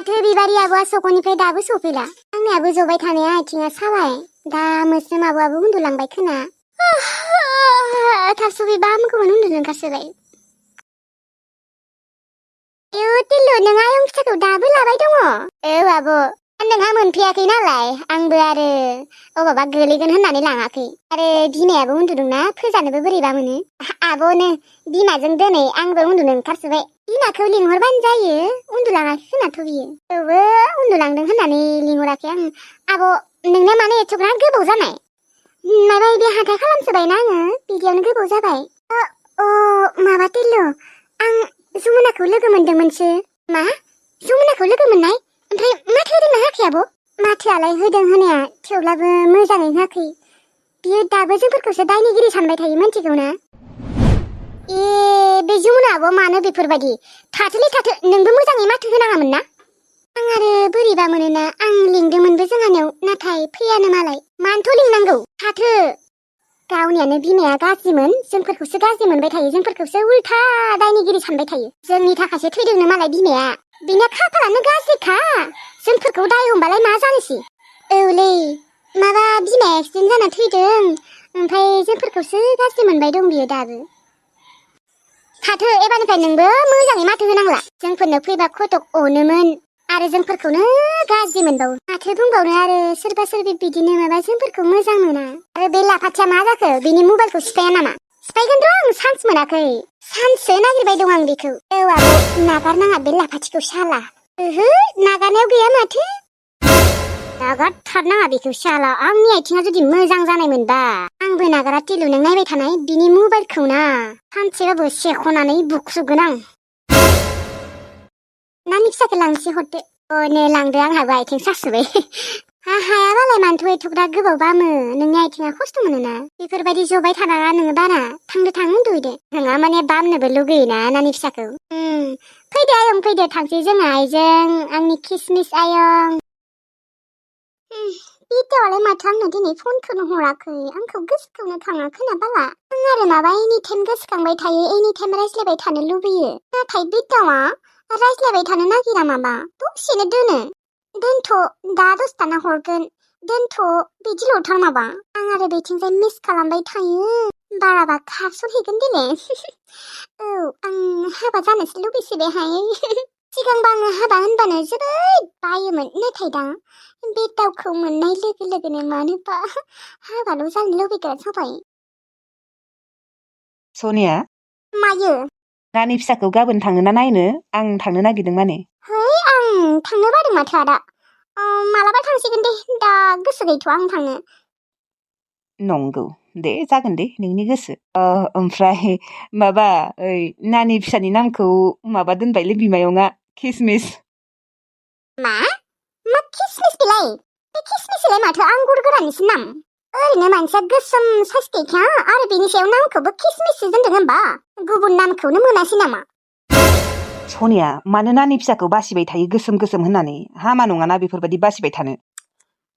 माथो बिबारि आब'आ सकनिफ्राय दाबो सफैला। आंनियाबो जबाय थानाया आथिङा साबाय। दा मोस्रोम आब'आबो उन्दुलांबाय खोना। थाब सफैबा आंखौबो उन्दुनो ओंखारसोबाय। टिल्लु नों आयं फिथाखौ दाबो लाबाय दङ? औ आब'। नोंहा मोनफैयाखै नालाय आंबो आरो अबावबा गोलैगोन होननानै लाङाखै। आरो बिमायाबो उन्दुदोंना फोजानोबो बोरैबा मोनो। आब'नो बिमाजों दिनै आंबो उन्दुनो ओंखारसोबाय। बिमाखौ लिंहरबानो जायो। उन्दुलाङाखै खोनाथ' बियो। औबो उन्दुलांदों होननानै लिंहराखै आं। आब' नोंना मानो एथ'ग्राब गोबाव जानाय? माबा बिदि हाथा खालामसोबायना आङो बिदियावनो गोबाव जाबाय। माबा टिल्लु आं जमुनाखौ लोगो मोनदोंमोनसो। मा? जमुनाखौ लोगो मोननाय? ओमफ्राय माथो होदोंना होआखै आब'? माथोआलाय होदों होनाया थेवब्लाबो मोजाङै होआखै। बियो दाबो जोंफोरखौसो दायनिगिरि सानबाय थायो मिन्थिगौ ना? बे जमुना आब'आ मानो बेफोरबायदि? थाथोलै थाथो नोंबो मोजाङै माथो होनाङामोन ना? आं आरो बोरैबा मोनोना आं लिंदोंमोनबो जोंहानियाव नाथाय फैयानो मालाय। मानोथ' लिंनांगौ थाथो। गावनियानो बिमाया गाज्रिमोन जोंफोरखौसो गाज्रि मोनबाय थायो। जोंफोरखौसो उल्था दायनिगिरि सानबाय थायो। जोंनि थाखायसो थैदोंनो मालाय बिमाया। बिना खाफालानो गाज्रिखा। जोंफोरखौ दाय हमबालाय मा जानोसै? औलै माबा बिमाया एक्सिडेन्ट जाना थैदों। ओमफ्राय जोंफोरखौसो गाज्रि मोनबाय दं बियो दाबो। थाथो एबारनिफ्राय नोंबो मोजाङै माथो होनांला। जोंफोरनो फैबा खटक अनोमोन आरो जोंफोरखौनो गाज्रि मोनबावो। माथो बुंबावनो आरो सोरबा सोरबि बिदिनो माबा जोंफोरखौ मोजां मोना। आरो बे लाफाथिया मा जाखो? बिनि मबाइलखौ सिफाया नामा? सिफायगोन र' आं चान्स मोनाखै। सानसे नागिरबाय दं आं बेखौ। औ आब' नागारनाङा बे लाफाथिखौ साला। ओहो नागारनायाव गैया माथो। नागारथारनाङा बेखौ साला। आंनि आथिङा जुदि मोजां जानायमोनबा आंबो नागारा टिल्लु नों नायबाय थानाय बिनि मबाइलखौ ना सानसेबाबो सेख'नानै बुख्रुबगोन आं। नानि फिसाखौ लांसै हरदो। नै लांदो आंहाबो आथिं सासोबाय। हायाबालाय मानोथ' एथ'ग्रा गोबाव बामो? नोंनि आथिङा खस्थ' मोनोना? बेफोरबायदि जबाय थानाङा नोङो बारा। थांदो थां उन्दुहैदो। नोंहा माने बामनोबो लुगैयोना नानि फिसाखौ। फैदो आयं फैदो थांसै जोङो आइजों आंनि किसमिस आयं। बिदायालाय माथो आंनो दिनै फनखौनो हराखै। आंखौ गोसोखांनो थाङाखै ना बाला। आं आरो माबा एनिटाइम गोसोखांबाय थायो एनिटाइम रायज्लायबाय थानो लुबैयो। नाथाय बिदावा रायज्लायबाय थानो नागिरा माबा दसेनो दोनो। दोनथ' दा दसथाना हरगोन दोनथ' बिदिल'थार माबा। आं आरो बेथिंजाय मिस खालामबाय थायो। बाराबा खारसनहैगोन दिनै। औ आं हाबा जानोसो लुबैसोबायहाय। सिगांबा आङो हाबा होनबानो जोबोद बायोमोन नाथाय दा बे दावखौ मोननाय लोगो लोगोनो मानोबा हाबाल' जानो लुबैग्रा जाबाय। सनिया मायो? नानि फिसाखौ गाबोन थाङोना नायनो? आं थांनो नागिरदों माने। है आं थांनो बादों माथो आदा। मालाबा थांसिगोन दे दा गोसो गैथ'आ आं थांनो। नंगौ दे जागोन दे नोंनि गोसो। ओमफ्राय माबा ओइ नानि फिसानि नामखौ माबा दोनबायलै बिमायंआ किसमिस। मा किसमिस बेलाय? बे किसमिसलाय माथो आंगुर गोराननिसो नाम। ओरैनो मानसिया गोसोम साइस गैखाया आरो बेनि सायाव नामखौबो किसमिससो दोनदों होनबा? गुबुन नामखौनो मोनासै नामा? सनिया मानो नानि फिसाखौ बासिबाय थायो गोसोम गोसोम होननानै? हामा नङाना बेफोरबायदि बासिबाय थानो।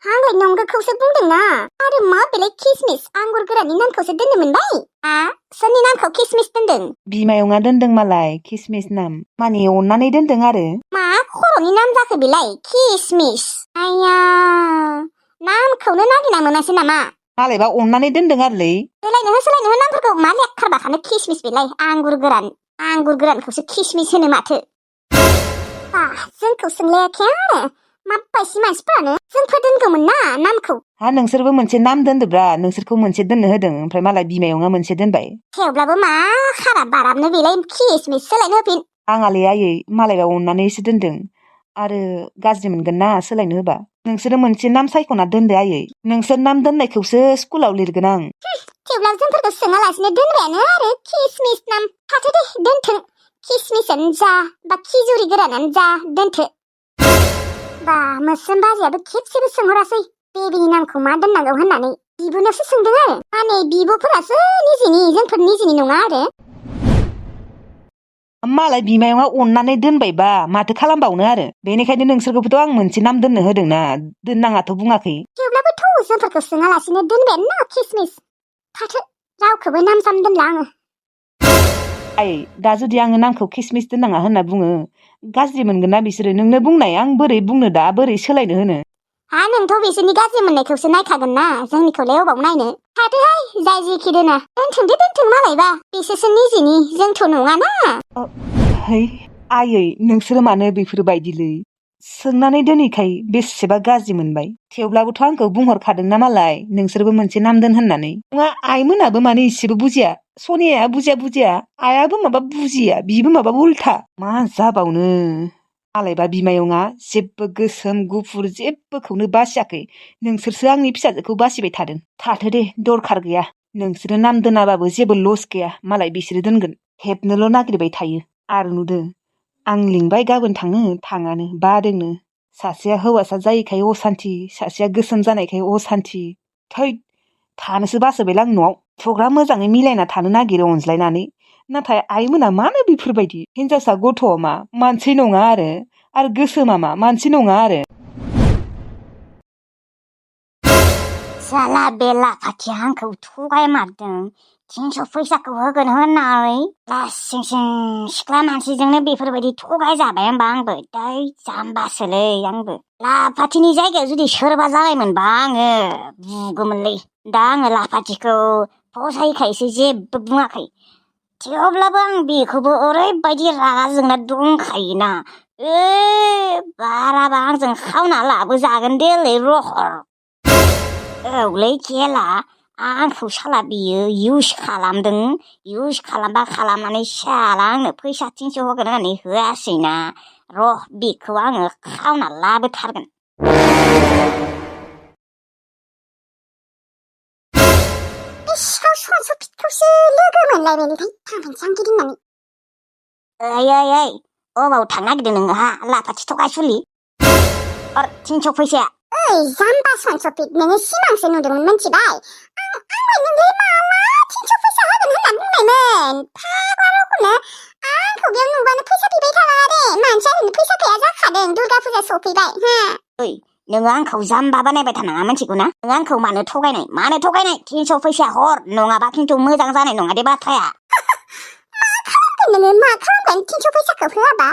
आंलाय नंगौखौसो बुंदोंना। आरो मा बेलाय किसमिस आंगुर गोराननि नामखौसो दोननो मोनबाय? सोरनि नामखौ किसमिस दोनदों? बिमायंआ दोनदों मालाय किसमिस नाम। माने अननानै दोनदों आरो। मा खर'नि नाम जाखो बेलाय किसमिस? आया नामखौनो नागिरना मोनासै नामा? मालायबा अननानै दोनदों आरोलै। सोलायनो हो नामफोरखौ। मा लेखा बाखानो किसमिस बेलाय आंगुर गोरान। आंगुर गोरानखौसो किसमिस होनो माथो। जोंखौ सोंलायाखै आरो माबायसि मानसिफोरानो जोंफोर दोनगौमोन ना नामखौ। नोंसोरबो मोनसे नाम दोन्दोब्रा। नोंसोरखौ मोनसे दोननो होदों ओमफ्राय मालाय बिमायंआ मोनसे दोनबाय। थेवब्लाबो मा खाराब बाराबनो बेलाय किसमिस सोलायनो होफिन। आंहालै आयै मालायबा अननानैसो दोनदों आरो गाज्रि मोनगोन ना सोलायनो होबा। नोंसोरो मोनसे नाम सायख'ना दोनदो आयै। नोंसोर नाम दोननायखौसो स्कुलाव लिरगोन आं। थेवब्लाबो जोंफोरखौ सोङालासिनो दोनबायानो आरो किसमिस नाम। थाथो दे दोनथों। किसमिसानो जा बा खिजुरि गोरानानो जा दोनथो। बा मोस्रोम बाजैयाबो खेबसेबो सोंहरासै बेबिनि नामखौ मा दोननांगौ होननानै। बिब'नावसो सोंदों आरो। माने बिब'फोरासो निजेनि जोंफोर निजेनि नङा आरो। मालाय बिमायंआ अननानै दोनबायबा माथो खालामबावनो आरो। बेनिखायनो नोंसोरखौबोथ' आं मोनसे नाम दोननो होदोंना। दोननाङाथ' बुङाखै। थेवब्लाबोथ' जोंफोरखौ सोङालासिनो दोनबायानो ना किसमिस। थाथो रावखौबो नाम साम दोनला आङो। दा जुदि आङो नामखौ किसमिस दोननाङा होनना बुङो गाज्रि मोनगोन ना बिसोरो नोंनो बुंनाय आं बोरै बुंनो दा बोरै सोलायनो होनो हा नोंथ' बिसोरनि गाज्रि मोननायखौसो नायखागोन ना जोंनिखौलाय अबाव नायनो थाथोहाय जाय जेखि दोना दोनथों मालायबा बिसोरसो निजेनि जोंथ' नङाना है आयै नोंसोरो मानो बेफोरबायदिलै सोंनानै दोनैखाय बेसेबा गाज्रि मोनबाय थेवब्लाबोथ' आंखौ बुंहरखादोंना मालाय नोंसोरबो मोनसे नाम दोन होननानै नङा आइमोनाबो मानो इसेबो बुजिया सनियाया बुजिया आइयाबो माबा बुजिया बिबो माबा उल्था मा जाबावनो मालायबा बिमायंआ जेबो गोसोम गुफुर जेबोखौनो बासियाखै नोंसोरसो आंनि फिसाजोखौ बासिबाय थाथो दे दरखार गैया नोंसोरो नाम दोनाबाबो जेबो लस गैया मालाय बिसोरो दोनगोन हेबनोल' नागिरबाय थायो आरो नुदो आं लिंबाय गाबोन थाङानो बादोंनो सासेया हौवासा जायैखाय असान्थि सासेया गोसोम जानायखाय असान्थि थै थानोसो बासोबायलां न'आव प्रग्राम मोजाङै मिलायना थानो नागिरो अनज्लायनानै नाथाय आइमोना मानो बेफोरबायदि हिनजावसा गथ'आ मा मानसि नङा आरो गोसोमा मा मानसि नङा आरो साला बेला खाथिया आंखौ थगायमारदों 300 फैसाखौ होगोन होननानै लासिंसिं सिख्ला मानसिजोंनो बेफोरबायदि थगायजाबाय होनबा आंबो दै जाम्बासोलै आंबो लाफाथिनि जायगायाव जुदि सोरबा जानायमोनबा आङो बुगौमोनलै दा आङो लाफाथिखौ फसायखायसो जेबो बुङाखै थेवब्लाबो आं बेखौबो ओरैबायदि रागा जोंना दंखायोना बाराबा आंजों खावना लाबोजागोन देलै रहर औलै खेला आंखौ साला बियो इउस खालामदों इउस खालामबा खालामनानै साला आंनो फैसा 300 होगोन होननानै होआसैना र' बेखौ आङो खावना लाबोथारगोन सनस'फिटखौसो लोगो मोनलायबायलै थांफिनसै आं गिदिंनानै ओइ अबाव थांनो नागिरदों नोंहा लाफाथि थगायसुलि 300 फैसाया ओइ जाम्बा सनस'फिट नोङो सिमांसो नुदोंमोन मिथिबाय आंलाय नोंलाय माला 300 फैसा होगोन होनना बुंनायमोन फाग्ला रखमनो आंखौ बेयाव नुबानो फैसा बिबाय थानाङा दे मानसिया ओरैनो फैसा गैया जाखादों दुर्गा फुजा सफैबाय ओइ नोङो आंखौ जाम्बा बानायबाय थानाङा मिथिगौ ना नों आंखौ मानो थगायनाय 300 फैसा हर नङाबा खिन्थु मोजां जानाय नङा दे बाथ्राया नोङो मा खालामगोन 300 फैसाखौ होआबा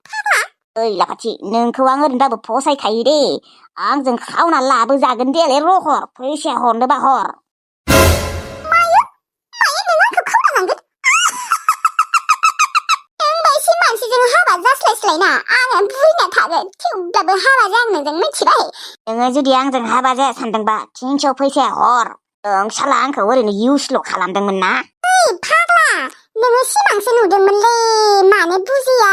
फाग्ला ओइ लाफाथि नोंखौ आं ओरैनोबाबो फसायखायो दे आंजों खावना लाबोजागोन देलै रहर फैसा हरनोबा हर मायो नों आंखौ खावना लांगोन नोंबा एसे मानसिजों हाबा जास्लायस्लायना आङो बुजिना थागोन थेवब्लाबो हाबा जानो नोंजों मिथिबाय नोङो जुदि आंजों हाबा जाया सानदोंबा 300 फैसाया हर ओं साला आंखौ ओरैनो इउसल' खालामदोंमोन ना ओइ फाग्ला नोङो सिमांसो नुदोंमोनलै मानो बुजिया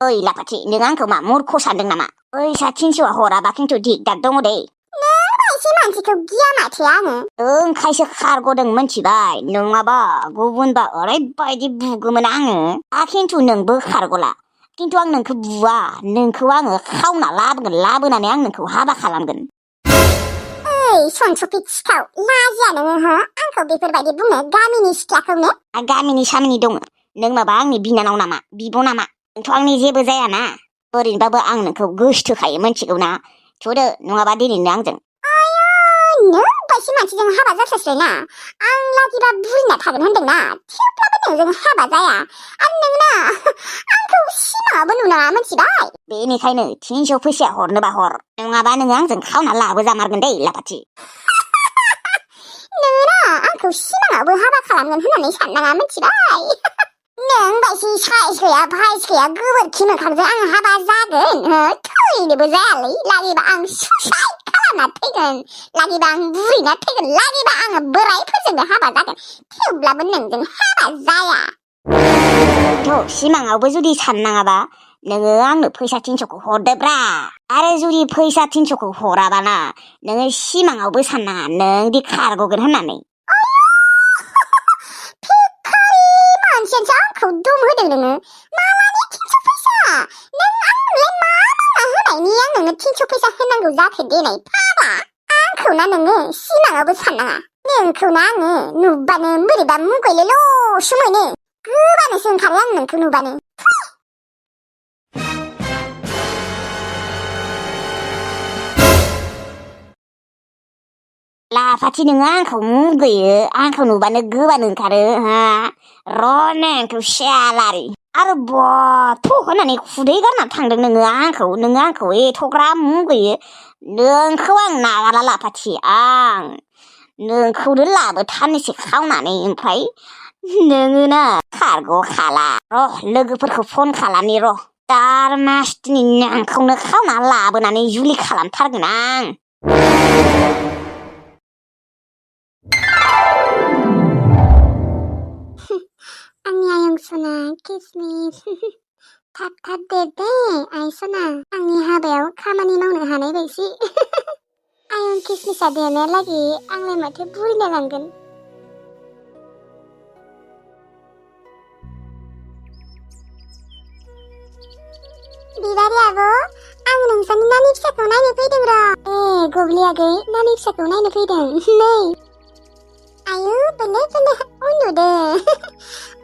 ओइ लाफाथि नों आंखौ मा मुर्ख सानदों नामा फैसा 300 हराबा खिन्थु दिगदार दङ दे नों बायदि मानसिखौ गिया माथो आङो ओंखायसो खारग'दों मिथिबाय नङाबा गुबुनबा ओरैबायदि बुगौमोन आङो खिन्थु नोंबो खारग'ला खिन्थु आं नोंखौ बुवा नोंखौ आङो खावना लाबोनानै आं नोंखौ हाबा खालामगोन ओइ सनस'फिट सिखाव लाजिया नोङो आंखौ बेफोरबायदि बुंनो गामिनि सिख्लाखौनो गामिनि सामिनि दङ नों माबा आंनि बिनानाव नामा बिब' नामा नोंथ' आंनि जेबो जायाना ओरैनोबाबो आं नोंखौ गोसथोखायो मिथिगौ ना थुदो नङाबा दिनैनो आंजों नों बायदि मानसिजों हाबा जास्लायस्लायना आं लागिबा बुजिना थागोन होनदोंना थेवब्लाबो नोंजों हाबा जाया आरो नोंना आंखौ सिमाङावबो नुनाङा मिथिबाय बेनिखायनो 300 फैसा हरनोबा हर नङाबा नोङो आंजों खावना लाबोजामारगोन दे लाफाथि नोंना आंखौ सिमाङावबो हाबा खालामगोन होननानै साननाङा मिथिबाय नों बायदि साइस गैया भाइस गैया गोबोरखि मोखांजों आं हाबा जागोन थैनोबो जायालै लागिबा आं सुइसाइड खालामना थैगोन लागिबा आं बुरैना थैगोन लागिबा आङो बोरायफोरजोंबो हाबा जागोन थेवब्लाबो नोंजों हाबा जाया सिमाङावबो जुदि साननाङाबा नोङो आंनो फैसा 300खौ हरदोब्रा आरो जुदि फैसा 300खौ हराबाना नोङो सिमाङावबो साननाङा नों दि खारग'गोन होननानै मानसियासो आंखौ दम होदों नोङो मालानि 300 फैसा नों आंनोलाय मा मावना होनायनि आं नोंनो 300 फैसा होनांगौ जाखो देनाय फाग्ला आंखौ ना नोङो सिमाङावबो साननाङा नोंखौ ना आङो नुबानो बोरैबा मुगैल'ल'सो मोनो गोबानोसो ओंखारो आं नोंखौ नुबानो लाफाथि नोङो आंखौ मुगैयो आंखौ नुबानो गोबानो ओंखारो र' नोंखौ सियालारि आरो बथ' होननानै खुदै गारना थांदों नोङो आंखौ एथ'ग्राब मुगैयो नोंखौ आं नागारा लाफाथि नोंखौनो लाबोथारनोसै खावनानै ओमफ्राय नोङो ना खारग' खाला र' लोगोफोरखौ फन खालामनि र' दार मासथिनि नोंखौनो खावना लाबोनानै जुलि खालामथारगोन आं आंनि आयं सना किसमिस थाब थाब देरदे आइ सना आंनि हाबायाव खामानि मावनो हानाय बायसि आयं किसमिसा देरनायालागै आंलाय माथो बुरिना लांगोन बिबारि आब' आं नोंसानि नानि फिसाखौ नायनो फैदों र' गब्लि आगै नानि फिसाखौ नायनो फैदों नै आयु बेले उन्दुदो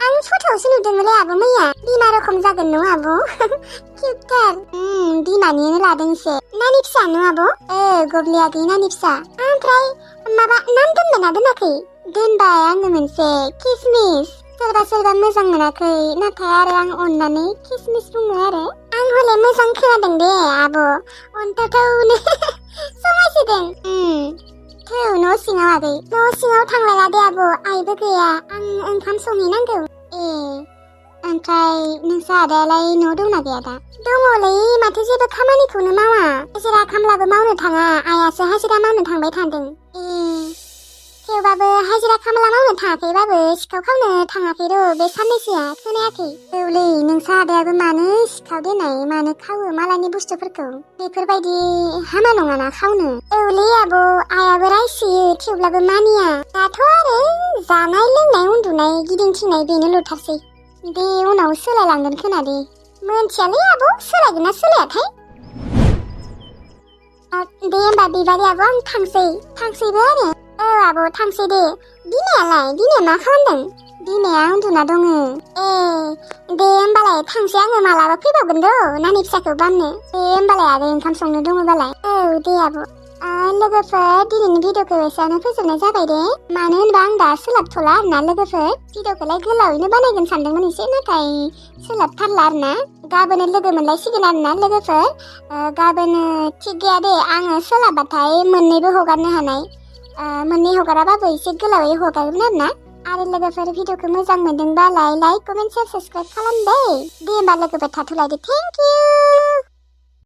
आं सथायावसो नुदोंमोनलै आब' मैया बिमा रखम जागोन न' आब' किउटार बिमानिनो लादोंसो नानि फिसा न' आब' गब्लि आगै नानि फिसा ओमफ्राय माबा नाम दोनबायना दोनाखै दोनबाय आङो मोनसे किसमिस सोरबा मोजां मोनाखै नाथाय आरो आं अननानै किसमिस बुङो आरो आं हले मोजां खोनादों दे आब' अन्थावनो समायसोदों थौ न' सिङाव आगै न' सिङाव थांलायला दे आब' आइबो गैया आं ओंखाम संहैनांगौ ओमफ्राय नोंसा आदायालाय न' दंना गैया दा दङलै माथो जेबो खामानिखौनो मावा हाजिरा खामलाबो मावनो थाङा आइयासो हाजिरा मावनो थांबाय थादों थेवबाबो हाजिरा खामला मावनो थाङाखैबाबो सिखाव खावनो थाङाखै र' बे साननैसोआ खोनायाखै औलै नोंसा आदायाबो मानो सिखाव देनाय मानो खावो मालायनि बुस्थुफोरखौ बेफोरबायदि हामा नङाना खावनो औलै आब' आइयाबो रायसोयो थेवब्लाबो मानिया दाथ' आरो जानाय लोंनाय उन्दुनाय गिदिंथिंनाय बेनो ल'थारसै दे उनाव सोलायलांगोन खोना दे मोनथियालै आब' सोलायगोन ना सोलायाथाय दे होमबा बिबारि आब' आं थांसैबो आरो आब' थांसै दे दिनैया मा खालामदों बिमाया उन्दुना दङ दे होमबालाय थांसै आङो मालाबा फैबावगोन र' नानि फिसाखौ बामनो दे होमबालाय आरो ओंखाम संनो दङबालाय दे आब' लोगोफोर दिनैनि भिडिअखौ एसेयावनो फोजोबनाय जाबाय दे मानो होनबा आं दा सोलाबथ'ला आरोना लोगोफोर भिडिअखौलाय गोलावैनो बानायगोन सानदोंमोन एसे नाथाय सोलाबथारला आरोना गाबोनो लोगो मोनलायसिगोन आरोना लोगोफोर गाबोनो थिग गैया दे आङो सोलाबबाथाय मोननैबो हगारनो हानाय मोननै हगाराबाबो एसे गोलावै हगारगोन आरो लोगोफोर भिडिअखौ मोजां मोनदोंबालाय लाइक कमेन्ट शेयार साबस्क्राइब खालाम दे होमबा लोगोफोर थाथ'लायदो थेंक इउ